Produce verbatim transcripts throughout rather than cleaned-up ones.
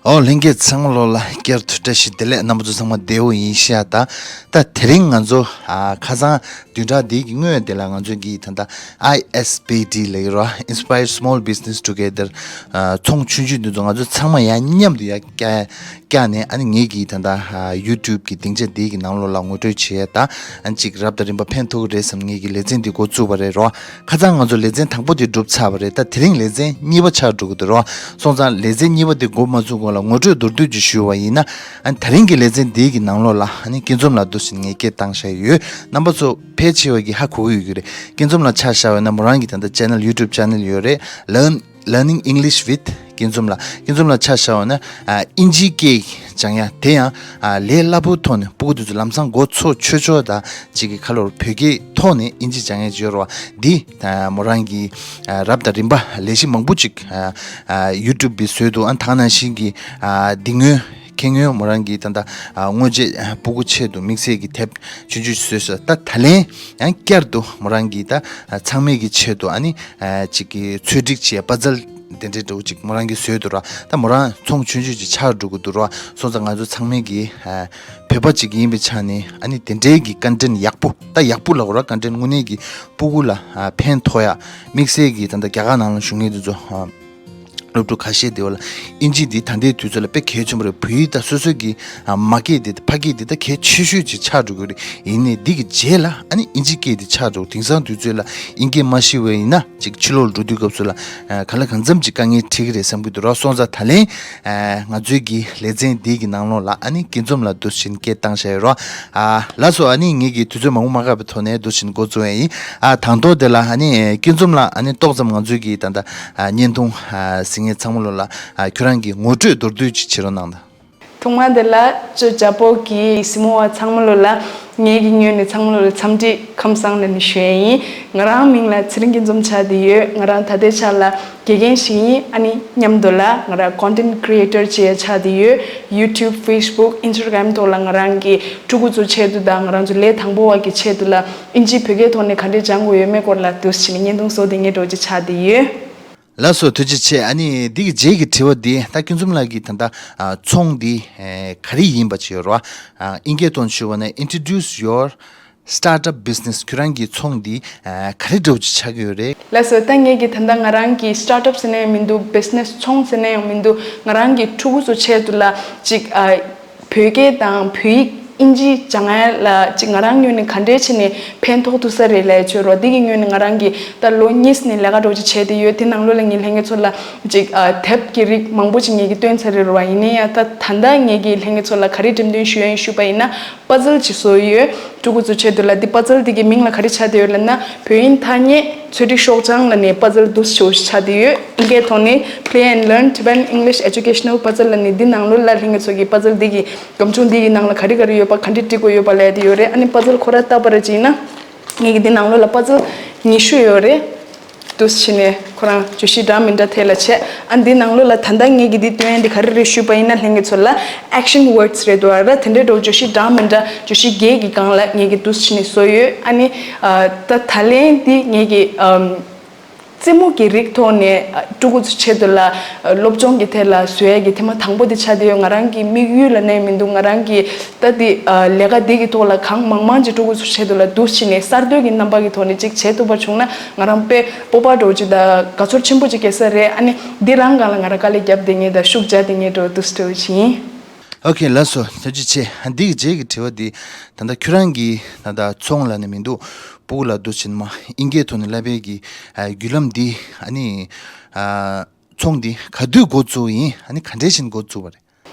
ཨོ་ལྷན་རྒྱས་ཚང་མ་ལོ་ལ་བསྐྱར་དུ་བཀྲ་ཤིས་བདེ་ལེགས། རྣམ་པ་ཚོ་ཚང་མ་བདེ་པོ་ཡིན་ཤག་ད་ད་དེ་རིང་ང་ཚོ་ཨ་ཁ་སང་བདུན་ཕྲག་འདི་གི་སྔོན་དེ་ལ་ང་ཚོ་གི་ད་ལྟ་ཨའི་ཨེས་བི་ཌི་ལབ་ཀྱི་རེད། Inspire Small Business Together། ཨ་ཚོང་ཆུང་ཆུང་འདི་ཚོ་ང་ཚོ་ཚང་མ་ཡང་མཉམ་དུ་ཡར་བཀྱག་བཀྱག་ནས། ཨ་ནི་ངེད་ཀྱི་ད་ལྟ་ཨ་ཡུ་ཊུབ་གི་སྡིངས་ཆ་འདི་གི་ནང་ལོགས་ལ་ངོ་སྤྲོད་བྱེད་ཡ་ད་ཨ་ནི་ཅིག་རབ་དང་རིམ་པ་ཕན་ཐོགས་ཀྱི་རེད་བསམ་ངེད་ཀྱི་ལེ་ཚན་འདི་འགོ་བཙུགས་པ་རེད་རོ། ཁ་སང་ང་ཚོ་ལེ་ཚན་དང་པོ་དེ་གྲུབ་ཚར་བ་རེད། ད་དེ་རིང་ལེ་ཚན་གཉིས་པ་ཆགས་འགྲོ་གི་འདུག་རོ། སོང་ཙང་ལེ་ཚན་གཉིས་པ་དེ་འགོ་མ་ཚུགས་གོང་ལ་ངོ་སྤྲོད་མདོར་བསྡུས་ཅིག་ཞུ་བ་ཡིན་ན། ཨ་ནི་ད་རིང་གི་ལེ་ཚན་འདིའི་གི་ནང་ལོགས་ལ་ཨ་ནི་སྐྱིད་འཛོམས་ལགས་འདུག་སེ་ངས་སྐད་བཏང་བཞག་ཡོད། རྣམ་པ་ཚོ་ཕལ་ཆེ་བ་གིས་ཧ་གོ་གི་ཡོད་ཀྱི་རེད། སྐྱིད་འཛོམས་ལགས་ཆ་བཞག་པ་ཡིན་ན་མོ་རང་གི་ད་ལྟ་ཆེ་ནལ་ཡུ་ཊུབ་ཆེ་ནལ་ཡོད་རེད། Learn Learning English with སྐྱིད་འཛོམས་ལགས། སྐྱིད་འཛོམས་ལགས་ཆ་བཞག་པ་ཡིན་ན་ཨ་དབྱིན་ཇིའི་སྐད་སྦྱང་ཡ་དེ་ཡང་ཨ་ལས་སླ་པོའི་ཐོག་ནས་སྤུ་གུ་དེ་ཚོ་ལམ་སང་མགོ་ཚོད་ཆོད་ཆོད་དང་ཅིག་གི་ཁ་ལོར་བོད་སྐད་ཐོག་ནས་དབྱིན་ཇི་སྦྱང་ཡ་ཅིག་ཡོད་རེད་བ། འདི་ཨ་མོ་རང་གི་ཨ་རབ་དང་རིམ་པ་ལས་གཞི་མང་པོ་ཅིག་ཨ་ཨ་ཡུ་ཊུབ་བི་བཟོས་འདུག་ཨ་ད་ག་ནང་བཞིན་གྱི་ཨ་འདི་སྔོན་ཁེ་སྔོན་མོ་རང་གིས་ད་ལྟ་ཨ་སྔོན་ཆད་ཨ་སྤུ་གུ་ཆེད་དུ་དམིགས་བསལ་གྱི་དེབ་ཆུང་ཆུང་བཟོས་སོང་། ད་ད་ལན་ཡང་བསྐྱར་དུ་མོ་རང་གིས་ད་ཨ་ཚང་མས་ཀྱི་ཆེད་དུ་ཨ་ནི་ཨ་ཅིག་གི་ཚོད་སྒྲིག་བྱས་པ་ཛལ་དེ་འདྲའི་འདྲ་བོ་ཅིག་མོ་རང་གིས་བཟོས་འདུག་ར། ད་མོ་རང་ཚོང་ཆུང་ཆུང་ཅིག་ཆགས་འགྲོ་གི་འདུག་ར། སོང་ཙང་ང་ཚོ་ཚང་མས་ཀྱི་ཨ་བོད་པ་ཅིག་ཡིན་པའི་ཆ་ནས་ཨ་ནི་དེ་འདྲའི་གི་ཀོན་ཊེན་ཊི་ཡག་པོ། ད་ཡག་པོ་ལབ་དགོས་ར། ཀོན་ཊེན་ཊི་དངོས་གནས་ཀྱི་སྤུ་གུ་ལ་ཨ་ཕན་ཐོགས་ཡ། དམིགས་བསལ་གྱི་ད་ལྟ་རྒྱ་གར་ནང་ལ་བཞུགས་མཁན་དེ་ཚོ་ཨ་སློབ་ཕྲུག་ཁ་ཤས་དེ་བ་ལ་དབྱིན་ཇི་འདི་ད་ལྟའི་དུས་ཚོད་ལ་དཔེ་གལ་ཆེན་པོ་རེད། བོད་ཡིག་ད་སོ་སོའི་གི་ཨ་མ་སྐད་དེ་ཕ་སྐད་དེ་ད་གལ་ཆེ་ཤོས་ཅིག་ཆགས་འགྲོ་གི་རེད། ཡིན་ནའི་འདི་གི་རྗེས་ལ་ཨ་ནི་དབྱིན་ཇི་སྐད་དེ་ཆགས་འགྲོ། དེང་སང་དུས་ཚོད་ལ་དབྱིན་སྐད་མ་ཤེས་པ་ཡིན་ན་ཅིག་ཕྱི་ལོགས་ལ་འགྲོ་དུས་སྐབས་སུ་ལ་ཨ་གང་ལ་གང་འཚམ་ཅིག་དཀའ་ངལ་འཕྲད་ཀྱི་རེད་བསམ་གྱི་འདུག་ར། སོང་ཙང་ད་ལན་ཨ་ང་ཚོའི་གི་ལེ་ཚན་འདི་གི་ནང་ལོགས་ལ་ཨ་ནི་སྐྱིད་འཛོམས་ལགས་འདུག་སེ་སྐད་བཏང་བཞག་ཡོད་ར། ཨ་ལགས་སོ། ཨ་ནི་ངེད་ཀྱིས་དུས་ཚོད་མང་པོ་མ་བཀག་པའི་ཐོག་ནས་འདུག་སེ་འགོ་བཙུགས་ཡ་ཡིན། ཨ་དང་ཐོག་དེ་ལ་ཨ་ནི་སྐྱིད་འཛོམས་ལགས་ཨ་ནི་ཏོག་ཙམ་ང་ཚོའི་གི་ད་ལྟ་ཨ་བརྙན་ཐུང་ཨ་གཟིགས་མཁན་ཚང་མ་ལོ་ལ་ཨ་ཁྱོད་རང་གི་ངོ་སྤྲོད་མདོར་བསྡུས་ཅིག་བྱེད་རོགས་གནང་དང་། ཐོག་མ་དེ་ལ་ཅོ་ཅ་པོ་གི་གཟིགས་མོ་བ་ཚང་མ་ལོ་ལ་ངེད་ཀྱི་ངོས་ནས་ཚང་མ་ལོ་ལ་འཚམས་འདྲི་ཁམས་བཟང་ལ་ནི་ཞུ་ཡ་ཡིན། ང་རང་མིང་ལ་ཚེ་རིང་སྐྱིད་འཛོམས་ཆགས་བསྡད་ཡོད། ང་རང་ད་ལྟའི་ཆ་ལ་དགེ་རྒན་ཞིག་ཡིན། ཨ་ནི་མཉམ་དུ་ལ་ང་རང་ཀོན་ཊེན་ཊི་ཀི་རི་ཨེ་ཊར་བྱེད་ཡ་ཆགས་བསྡད་ཡོད། ཡུ་ཊུབ། ཕེ་སི་བུག། ཨིན་སི་ཊ་གྷི་རམ་ཐོག་ལ་ང་རང་གི་ཕྲུ་གུ་ཚོ་ཆེད་དུ་དང་ང་རང་ཚོ་ལས་དང་པོ་བ་གི་ཆེད་དུ་ལ་དབྱིན་ཇི་བོད་སྐད་ཐོག་ནས་ག་འདྲས་སྦྱང་དགོས་ཡོད་མེད་སྐོར་ལ་འདུག་སེ་བྱས་ནས་བརྙན་ཐུང་བཟོ་བསྡད་མཁན་འདྲ་བོ་ཅིག་ཆགས་བསྡད་ཡོད། ལགས་སོ། ཐུགས་རྗེ་ཆེ། ཨ་ནི་འདི་གི་རྗེས་ཀྱི་དྲི་བ་འདི་ད་སྐྱིད་འཛོམས་ལགས་ཀྱིས་ད་ལྟ་ཨ་ཚོང་འདི་ཨེ་ག་རེ་ཡིན་པ་ཅིག་ཡོད་རེད་བ། ཨ་དབྱིན་སྐད་ཐོག་ནས་ཞུས་པ་ན་Introduce your startup business། ཁྱོད་རང་གི་ཚོང་འདི་ཨ་ག་རེ་འདྲ་བོ་ཅིག་ཆགས་ཀྱི་ཡོད་རེད། ལགས་སོ། ད་ངེད་ཀྱི་ད་ལྟ་ང་རང་གི་སི་ཊར་ཊབ་ཟེར་ན་ཡང་མི་འདུག་བི་ཛི་ནེ་སི་ཚོང་ཟེར་ན་ཡང་མི་འདུག་ང་རང་གི་ཕྲུ་གུ་ཚོ་ཆེད་དུ་ལ་ཅིག་ཨ་བོད་སྐད་དང་བོད་ཡིག་དབྱིན་ཇི་སྦྱང་ཡ་ལ་ཅིག་ང་རང་ངོས་ནས་ག་འདྲས་བྱས་ནས་ཕན་ཐོགས་ཐུབ་ས་རེད་ལབ་ཡ་ཅིག་ཡོད་རེད་བ། འདི་གི་ངོས་ནས་ང་རང་གིས་ད་ལོ་གཉིས་ནས་ལས་ཀ་འདྲ་བོ་ཅིག་བྱས་བསྡད་ཡོད། དེ་ནང་ལོགས་ལ་ངས་ལྷན་རྒྱས་ཚོ་ལ་ཅིག་ཨ་དེབ་ཀྱི་རིགས་མང་པོ་ཅིག་ངེད་ཀྱིས་བཏོན་ཚར་རེད་རེད་བ། ཡིན་ན་ཡང་ད་ད་ལྟ་ངེད་ཀྱིས་ལྷན་རྒྱས་ཚོ་ལ་ག་རེ་འགྲེམས་སྟོན་ཞུ་ཡ་ཡིན་ཞུས་པ་ཡིན་ན། པ་ཛལ་ཅིག་བཟོས་ཡོད། ཕྲུ་གུ་ཚོ་ཆེད་དུ་ལ་འདི་པ་ཛལ་འདི་གི་མིང་ལ་ག་རེ་ཆགས་བསྡད་ཡོད་ལབ་ན། བོད་ཡིག་ཐ་སྙད་ཚོད་སྒྲིག་ཤོག་བྱང་ལབ་ནས་པ་ཛལ་འདུག་སེ་ཆགས་བསྡད་ཡོད། ཨིན་སྐད་ཐོག་ནས་Play and Learn Tibetan English Educational Puzzle ལབ་ནས་འདི་ནང་ལོགས་ལ་ལྷན་རྒྱས་ཚོ་གི་པ་ཛལ་འདི་གི་སྒམ་ཆུང་འདི་གི་ནང་ལ་ག་རེ་ག་རེ་ཡོད་པ་ག་འདྲས་འབྲི་དགོས་ཡོད་པ་ལབ་ཡ་དེ་ཡོད་རེད། ཨ་ནི་པ་ཛལ་ཁོ་ར་བལྟས་པ་རེད་ཅིག་ཡིན་ན་ངེད་ཀྱི་འདི་ནང་ལོགས་ལ་པ་ཛལ་ཉི་ཤུ་ཡོད་རེད། འདུག་སེ་བྱས་ནས་ཁོ་རང་བརྗོད་གཞི་འདྲ་མི་འདྲ་ཐད་ལ་བྱས། ཨ་འདི་ནང་ལོགས་ལ་ད་ལྟ་ངེད་ཀྱི་འདི་སྟོན་ཡ་འདི་ག་རེ་རེད་ཞུས་པ་ཡིན་ན་ལྷན་རྒྱས་ཚོ་ལ་action words རེད་འདུག་ཨ་ར། དེ་འདྲའི་འདྲ་བོ་བརྗོད་གཞི་འདྲ་མི་འདྲ་བརྗོད་གཞི་བརྒྱད་ཀྱི་སྒང་ལ་ངེད་ཀྱིས་འདུག་སེ་བྱས་ནས་བཟོས་ཡོད། ཨ་ནི་ཨ་ད་ད་ལན་འདི་ངེད་ཀྱི་ཨམ་རྩེད་མོ་གི་རིགས་ཐོག་ནས་ཨ་ཕྲུ་གུ་ཚོ་ཆེད་དུ་ལ་ཨ་སློབ་སྦྱོང་གི་ཐད་ལ་བཟོ་ཡ་གི་ཐེངས་མ་དང་པོ་འདི་ཆགས་བསྡད་ཡོད། ང་རང་གི་དམིགས་ཡུལ་ལབ་ནའི་མི་འདུག་ང་རང་གི་ད་འདི་ཨ་ལས་ཀ་འདི་གི་ཐོག་ལ་གང་མང་མང་ཅིག་ཕྲུ་གུ་ཚོ་ཆེད་དུ་ལ་འདུག་སེ་བྱས་ནས་གསར་གཏོད་ཀྱི་རྣམ་པ་གི་ཐོག་ནས་ཅིག་བྱེད་ཐུབ་པ་བྱུང་ན་ང་རང་དཔེ་སྤོབས་པ་འདྲ་བོ་ཅིག་དང་དགའ་ཚོར་ཆེན་པོ་ཅིག་སྐྱེ་ས་རེད། ཨ་ནི་འདི་རང་སྒང་ལ་ང་རང་དཀའ་ལས་རྒྱབ་བསྡད་མཁན་དང་ཤུགས་རྒྱག་བསྡད་མཁན་འདྲ་བོ་འདུག་སེ་འདྲ་བོ་ཅིག་ཡིན། ཨོ་ཁེ། ལགས་སོ། ཐུགས་རྗེ་ཆེ། འདི་གི་རྗེས་ཀྱི་དྲི་བ་འདི་ད་ལྟ་ཁྱོད་རང་གིས་ད་ལྟ་ཚོང་ལབ་ནའི་མི་འདུག་སྤུ་གུ་ལ་འདུག་སེ་མ་ཨིན་སྐད་ཐོག་ནས་བསླབ་པའི་གི་ཨ་བརྒྱུད་ལམ་འདི་ཨ་ནི་ཨ་ཚོང་འདི་ག་དུས་འགོ་བཙུགས་ཡིན། ཨ་ནི་ག་འདྲས་བྱས་ནས་འགོ་བཙུགས་པ་རེད།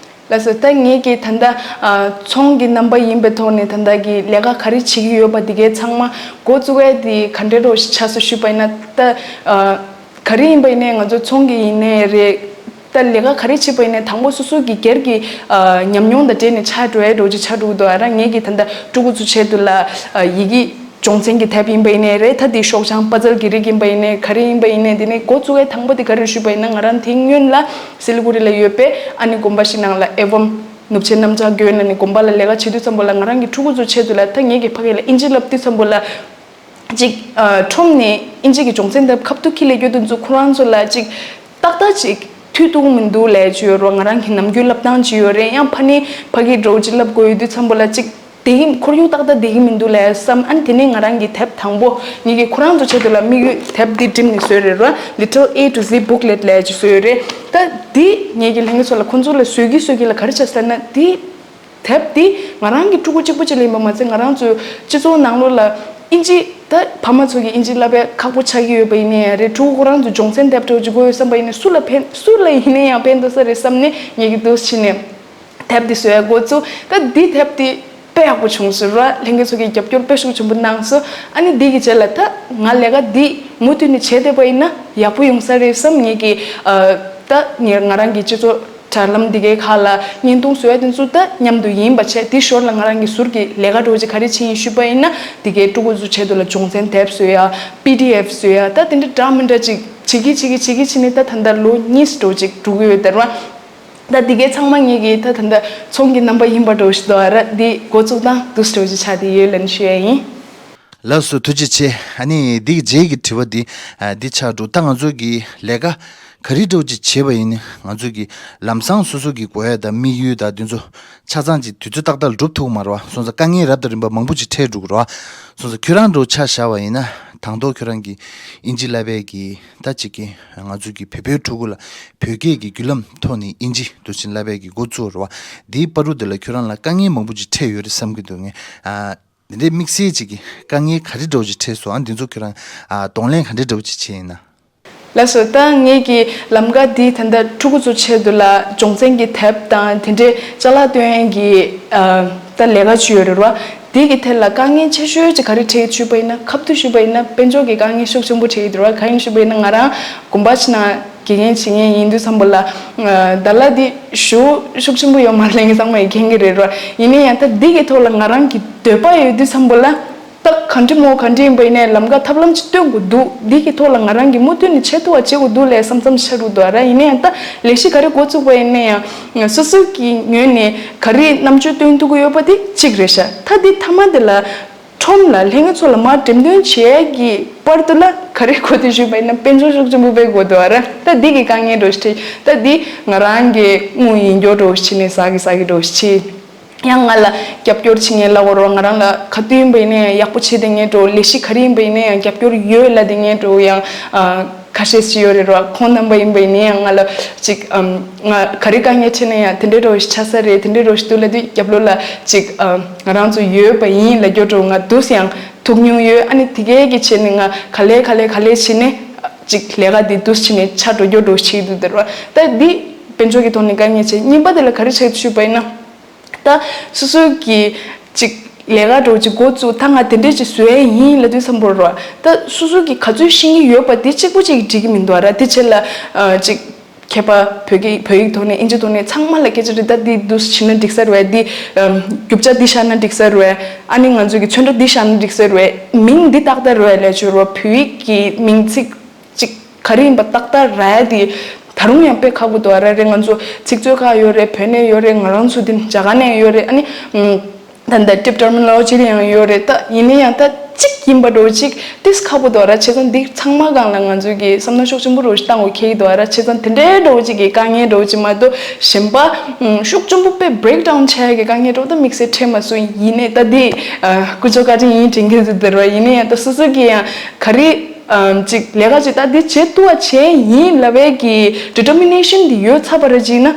ལགས་སོ། ད་ངེད་ཀྱིས་ད་ལྟ་ཨ་ཚོང་གི་རྣམ་པ་ཡིན་པའི་ཐོག་ནས་ད་ལྟ་གི་ལས་ཀ་ག་རེ་བྱེད་ཀྱི་ཡོད་པ་འདི་གའི་ཚང་མ་འགོ་བཙུགས་ཡ་འདི་ག་འདྲས་འདྲ་བོ་ཞིག་ཆགས་སོང་ཞུས་པ་ཡིན་ན། ད་ཨ་ག་རེ་ཡིན་པ་ཡིན་ནའི་ང་ཚོ་ཚོང་གི་ཡིན་ནའི་རེད། ད་ལས་ཀ་ག་རེ་བྱེད་པ་ཡིན་ནའི་དང་པོ་སོ་སོ་གི་སྒེར་གྱི་ཨ་ཉམས་མྱོང་དང་འབྲེལ་ནས་ཆགས་འགྲོ་ཡ་འདྲ་བོ་ཅིག་ཆགས་འགྲོ་གི་འདུག་ཨ་ར། ངེད་ཀྱིས་ད་ལྟ་ཕྲུ་གུ་ཚོ་ཆེད་དུ་ལ་ཨ་ཡི་གེ་སྦྱོང་ཚན་གྱི་དེབ་ཡིན་པ་ཡིན་ནའི་རེད། ད་འདི་ཤོག་བྱང་པ་ཛལ་གྱི་རིགས་ཡིན་པ་ཡིན་ནའི་ག་རེ་ཡིན་པ་ཡིན་ནའི་འདི་ནས་འགོ་བཙུགས་ཡ་དང་པོ་འདི་ག་རེ་ཞུས་པ་ཡིན་ན། ང་རང་དེ་སྔོན་ལ་སི་ལི་གུ་རི་ལ་ཡོད་པའི་ཨ་ནི་དགོན་པ་ཞིག་ནང་ལ་ཨེ་ཝམ་ནུབ་ཆེན་གནམ་ལྕགས་དགོན་ལ་ནི་དགོན་པ་ལ་ལས་ཀ་བྱེད་དུས་ཙམ་པོ་ལ་ང་རང་གི་ཕྲུ་གུ་ཚོ་ཆེད་དུ་ལ་ད་ངེད་ཀྱི་ཕ་གི་ལ་ཨིན་ཇི་བསླབ་དུས་ཙམ་པོ་ལ། ཅིག་ཨ་ཁྲོམ་ནས་ཨིན་ཇི་གི་སྦྱོང་ཚན་དེ་ཁ་ཐུག་ཁྱེར་སླེབས་རྒྱུ་དེ་ཚོ་ཁོ་རང་ཚོ་ལ་ཅིག་ཏག་ཏག་ཅིག་ མཐུད་ཐུབ་ཀྱི་མི་འདུག་ལབ་ཅིག་ཡོད་རེད་བ། ང་རང་གི་ནམ་རྒྱུན་ལབ་སྟངས་ཅིག་ཡོད་རེད། ཡང་ཕ་ནི་ཕ་གི་འདྲ་བོ་ཅིག་ལབ་དགོས་ཡོད་དུས་ཙམ་པ་ལ་ཅིག་བསྡད་ཀྱི་ཁོར་ཡུག་ཏག་ཏག་བསྡད་ཀྱི་མི་འདུག་ལབ་བསམ། ཨ་ནི་དེ་ནས་ང་རང་གི་དེབ་དང་པོ་ངེད་ཀྱིས་ཁོ་རང་ཚོ་ཆེད་དུ་ལ་དམིགས་ཡུལ་དེབ་འདི་འགྲིམས་ནས་བཟོས་རེད་ར། Little A to Z booklet ལབ་ཅིག་བཟོས་ཡོད་རེད། ད་འདི་ངེད་ཀྱི་ལྷན་རྒྱས་ཚོ་ལ་ཁོང་ཚོ་ལ་བཟོས་ཀྱི་བཟོས་ཀྱི་ལ་ག་རེ་བྱས་ཟེར་ན། འདི་དེབ་འདི་ང་རང་གི་ཕྲུ་གུ་གཅིག་པུ་གཅིག་ལ་ཡིན་པ་མ་ཚད། ང་རང་ཚོའི་སྤྱི་ཚོགས་ནང་ལོགས་ལ་ཨིན་ཇི་ད་ཕ་མ་ཚོ་གིས་ཨིན་ཇི་བསླབ་པའི་ཁག་པོ་ཆགས་ཀྱི་ཡོད་པ་ཡིན་ནའི་རེད། ཕྲུ་གུ་ཁོ་རང་ཚོ་སྦྱོང་ཚན་དེབ་འདྲ་བོ་ཅིག་དགོས་ཡོད་བསམ་པ་ཡིན་ནའི་སུ་ལ་ཕན། སུ་ལ་ཡིན་ནའི་ཡང་ཕན་ཐོགས་ས་རེད་བསམ་ནས་ངེད་ཀྱིས་འདུག་སེ་བྱས་ནས། དེབ་འདི་བཟོ་ཡ་འགོ་བཙུགས། ད་འདི་དེབ་འདི་དཔེ་ཡག་པོ་བྱུང་སོང་ར། ལྷན་རྒྱས་ཚོ་གིས་རྒྱབ་སྐྱོར་དཔེ་ཤུགས་ཆེན་པོ་གནང་སོང་། ཨ་ནི་འདི་གི་རྗེས་ལ་ད་ང་ལས་ཀ་འདི་མུ་མཐུད་ནས་བྱས་བསྡད་པ་ཡིན་ན་ཡག་པོ་ཡོང་ས་རེད་བསམ། ངེད་ཀྱིས་ཨ་ད་ངེད་ང་རང་གི་སྤྱི་ཚོགས་དྲ་ལམ་འདི་གའི་ཁག་ལ་བརྙན་ཐུང་བཟོ་ཡ་དེ་ཚོ་ད་མཉམ་དུ་ཡིན་པ་བྱས། དེ་ཞོར་ལ་ང་རང་གི་ཟུར་གྱི་ལས་ཀ་འདྲ་བོ་ཅིག་ག་རེ་བྱེད་ཡིན་ཞུས་པ་ཡིན་ན། འདི་གའི་ཕྲུ་གུ་ཚོའི་ཆེད་དུ་ལ་སྦྱོང་ཚན་དེབ་བཟོ་ཡ། པི་ཌི་ཨེཕ་བཟོ་ཡ། ད་དེ་འདྲ་འདྲ་མི་འདྲ་ཅིག་བྱེད་ཀྱི་བྱེད་ཀྱི་བྱེད་ཀྱི་བྱས་ནས་ད་ད་ལྟ་ལོ་གཉིས་འདྲ་བོ་ཅིག་འགྲོ་གི་ཡོད་དེ་ར། ད་འདི་གའི་ཚང་མ་ངེད་ཀྱི་ད་ད་ལྟ་ཚོང་གི་རྣམ་པ་ཡིན་པ་འདྲ་བོ་ཞིག་འདུག་ཨ་ར། འདི་འགོ་བཙུགས་སྟངས་འདུག་སེ་འདྲ་བོ་ཅིག་ཆགས་བསྡད་ཡོད་ལབ་ནས་ཞུ་ཡ་ཡིན། ལགས་སོ། ཐུགས་རྗེ་ཆེ། ཨ་ནི་འདི་གི་རྗེས་ཀྱི་དྲི་བ་འདི་ཨ་འདི་ཆགས་འགྲོ། ད་ང་ཚོ་གི་ལས་ཀ་ག་རེ་འདྲ་བོ་ཅིག་བྱེད་པ་ཡིན་ནའི་ང་ཚོ་གི་ལམ་སང་སོ་སོ་གི་དགོས་ཡ་དང་དམིགས་ཡུལ་དང་འདི་ཚོ་ཆ་ཚང་ཅིག་དུས་ཚོད་ཏག་ཏག་ལ་འགྲུབ་ཐུབ་མ་རེད་བ། སོང་ཙང་དཀའ་ངལ་རབ་དང་རིམ་པ་མང་པོ་ཅིག་འཕྲད་འགྲོ་གི་རེད་བ། སོང་ཙང་ཁྱོད་རང་འདྲ་བོ་ཆ་བཞག་པ་ཡིན་ན། དང་ཐོག་ཁྱོད་རང་གི་ཨིན་ཇི་བསླབ་པའི་གི་ད་ཅིག་གི་ང་ཚོ་གི་བོད་པའི་ཕྲུ་གུ་ལ་བོད་སྐད་ཀྱི་བརྒྱུད་ལམ་ཐོག་ནས་ཨིན་ཇི་འདུག་སེ་བསླབ་པའི་གི་འགོ་བཙུགས་རེད་བ། འདིའི་བར་དུ་འདི་ལ་ཁྱོད་རང་ལ་དཀའ་ངལ་མང་པོ་ཅིག་འཕྲད་ཡོད་རེད་བསམ་གྱི་འདུག་ངས། ཨ་འདི་འདྲའི་དམིགས་བསལ་ཅིག་གི་དཀའ་ངལ་ག་རེ་འདྲ་བོ་ཅིག་འཕྲད་སོང་། ཨ་འདི་ཚོ་ཁྱོད་རང་ཨ་གདོང་ལེན་ག་འདྲ་འདྲ་བོ་ཅིག་བྱས་ཡིན་ན། ལགས་སོ། ད་ངེད་ཀྱི་ལམ་ཀ་འདི་ད་ལྟ་ཕྲུ་གུ་ཚོ་ཆེད་དུ་ལ་སྦྱོང་ཚན་གྱི་དེབ་དང་དེ་འདྲའི་ཅ་ལག་སྟོན་ཡས་ཀྱི་ཨ་ད་ལས་ཀ་ཅིག་ཡོད་རེད་བ། འདི་གི་ཐད་ལ་དཀའ་ངལ་ཆེ་ཤོས་ཅིག་ག་རེ་འཕྲད་ཞུས་པ་ཡིན་ན། ཁ་ཐུག་ཞུས་པ་ཡིན་ན་དཔལ་འབྱོར་གྱི་དཀའ་ངལ་ཤུགས་ཆེན་པོ་འཕྲད་ཀྱི་འདུག་ར། གང་ཡིན་ཞུས་པ་ཡིན་ན་ང་རང་དགོན་པ་ཕྱི་ནང་དགེ་རྒན་བྱེད་མཁན་ཡིན་དུས་ཙམ་པ་ལ་ཨ་ད་ལ་འདི་ཞུ་ཤུགས་ཆེན་པོ་ཡོད་མ་རེད་ལབ་མཁན་ཚང་མས་མཁྱེན་གྱི་རེད་ར། ཡིན་ན་ཡང་ད་འདི་གི་ཐོག་ལ་ང་རང་གི་འདོད་པ་ཡོད་དུས་ཙམ་པ་ལ། ད་ག་འདྲ་མོ་ག་འདྲ་ཡིན་པ་ཡིན་ནའི་ལམ་ཀ་ཐབས་ལམ་ཅིག་སྟོན་དགོས་འདུག་འདི་གི་ཐོག་ལ་ང་རང་གིས་མུ་མཐུད་ནས་བྱེད་ཐུབ་པ་བྱེད་དགོས་འདུག་ལབ་བསམ་བསམ་ཆགས་འགྲོ་འདུག་ཨ་ར། ཡིན་ན་ཡང་ད་ལས་གཞི་ག་རེ་འགོ་བཙུགས་པ་ཡིན་ན་ཡང་སོ་སོ་གི་ངོས་ནས་ག་རེ་རྣམ་དཔྱོད་སྟོན་ཐུབ་ཀྱི་ཡོད་པ་དེ་གཅིག་རེད་ཤག་ད་འདི་མཐའ་མ་དེ་ལ་ཁྲོམ་ལ་ལྷན་རྒྱས་ཚོ་ལ་མར་འགྲེམས་སྟོན་བྱེད་ཡས་ཀྱི་བར་དུ་ལ་ག་རེ་དགོས་འདུག་ཞུས་པ་ཡིན་ན་དཔལ་འབྱོར་ཤུགས་ཆེན་པོ་དཔེ་དགོས་འདུག་ཨ་ར། ད་འདི་གི་དཀའ་ངལ་འདྲ་བོ་ཞིག་འཕྲད། ད་འདི་ང་རང་གི་དངུལ་ཡིན་སྐྱོར་འདྲ་བོ་ཞིག་བྱས་ནས་ཟ་གི་ཟ་གི་འདྲ་བོ་ཞིག་བྱས། ཡང་ང་ལ་རྒྱབ་སྐྱོར་བྱེད་མཁན་ལབ་དགོས་རེད་བ། ང་རང་ལ་ག་དུས་ཡིན་པ་ཡིན་ན་ཡང་ཡག་པོ་བྱེད་བསྡད་མཁན་འདྲ་བོ། ལས་གཞི་ག་རེ་ཡིན་པ་ཡིན་ན་ཡང་རྒྱབ་སྐྱོར་ཡོད་ལབ་བསྡད་མཁན་འདྲ་བོ་ཡང་ཨ་ཁ་ཤས་ཤིག་ཡོད་རེད་བ། ཁོང་རྣམ་པ་ཡིན་པ་ཡིན་ན་ཡང་ང་ལ་ཅིག་ཨམ་ང་ག་རེ་དཀའ་ངལ་འཕྲད་ན་ཡང་དེ་འདྲའི་འདྲ་བོ་ཞིག་ཆགས་ས་རེད། དེ་འདྲའི་འདྲ་བོ་ཞིག་འདུག་ལབ་དུས་རྒྱབ་ལོགས་ལ་ཅིག་ཨ་ང་རང་ཚོ་ཡོད་པ་ཡིན་ལབ་རྒྱུ་འདྲ་བོ་ང་འདུག་སེ་ཡང་ཐུག་མྱོང་ཡོད། ཨ་ནི་དེ་གས་ཀྱི་བྱས་ནས་ང་ག་ལེ་ག་ལེ་ག་ལེ་བྱས་ནས་ཅིག་ལས་ཀ་འདི་འདུག་སེ་བྱས་ནས་ཆགས་འགྲོ་རྒྱུ་འདྲ་བོ་ཞིག་འདུག་དེ་རེད་བ། ད་འདི་དཔལ་འབྱོར་གྱི་ཐོག་ནས་དཀའ་ངལ་ཆེ། གཉིས་པ་དེ་ལ་ག་རེ་ཆགས་འདུག་ཞུས་པ་ཡིན་ན། ད་སོ་སོ་གི་ཅིག་ལས་ཀ་འདྲ་བོ་ཅིག་འགོ་བཙུགས། ད་ང་དེ་འདྲས་ཅིག་བཟོ་ཡས་ཡིན་ལབ་དུས་ཙམ་པ་རེད་བ། ད་སོ་སོ་གི་ག་ཚོད་ཤེས་ཀྱི་ཡོད་པ་དེ་གཅིག་པུ་ཅིག་འགྲིག་གི་མི་འདུག་ཨ་ར། དེ་བྱས་ལ་ཨ་ཅིག་མཁས་པ་བོད་སྐད་བོད་ཡིག་ཐོག་ནས་ཨིན་ཇི་ཐོག་ནས་ཚང་མ་ལ་སྐད་ཆ་དྲིས། ད་འདི་འདུག་སེ་བྱས་ན་འགྲིག་ས་རེད་བས། འདི་ཨམ་རྒྱུ་ཆ་འདི་བཞག་ན་འགྲིག་ས་རེད་བས། ཨ་ནི་ང་ཚོ་གི་ཚོན་ཁྲ་འདི་བཞག་ན་འགྲིག་ས་རེད་བས། མིང་འདི་ཏག་ཏག་རེད་བས་ལབ་ཆོག་རེད་བ། བོད་ཡིག་གི་མིང་ཚིག་ཅིག་ག་རེ་ཡིན་པ་ཏག་ཏག་རག་ཡ་དེ་ད་རུང་ཡང་དཔེ་ཁག་པོ་འདུག་ཨ་ར། རེད། ང་ཚོ་ཚིག་མཛོད་ཁག་ཡོད་རེད། བོད་ནས་ཡོད་རེད། ང་རང་ཚོ་འདི་རྒྱ་གར་ནས་ཡོད་རེད། ཨ་ནི་ཨམ་ད་ལྟ་ཊིབ་ཊར་མི་ནོ་ལོ་ཇི་ལ་ཡང་ཡོད་རེད། ད་ཡིན་ན་ཡང་ད་གཅིག་ཡིན་པ་འདྲ་བོ་ཅིག་ཏིས་ཁག་པོ་འདུག་ཨ་ར། བྱས་ཙང་འདི་ཚང་མ་སྒང་ལ་ང་ཚོ་གི་བསམ་བློ་ཤུགས་ཆེན་པོ་འདྲ་བོ་ཞིག་བཏང་དགོས་ཁེལ་གྱི་འདུག་ཨ་ར། བྱས་ཙང་དེ་འདྲའི་འདྲ་བོ་ཅིག་གི་དཀའ་ངལ་འདྲ་བོ་ཅིག་མ་གཏོགས་གཞན་པ་ཨམ་ཤུགས་ཆེན་པོ་དཔེ་བྷི་རེག་ཌའུན་བྱ་ཡ་གི་དཀའ་ངལ་འདྲ་བོ་ད་དམིགས་བསལ་འཕྲད་མ་སོང་། ཡིན་ནའི་ད་འདི་ཨ་སྐུ་ཞབས་བཀའ་དྲིན་ཡིན་དྲན་གྱི་འདུག་དེ་རེད་བ། ཡིན་ན་ཡང་ད་སོ་སོ་གི་ཡང་ག་རེ། ཨམ་ཅིག་ལས་ཀ་ཅིག་ད་འདི་བྱེད་ཐུབ་པ་བྱས་ཡིན་ལབ་པའི་གི་ཌི་ཊར་མི་ནེ་ཤན་འདི་ཡོད་ཚར་བ་རེད་ཅིག་ན།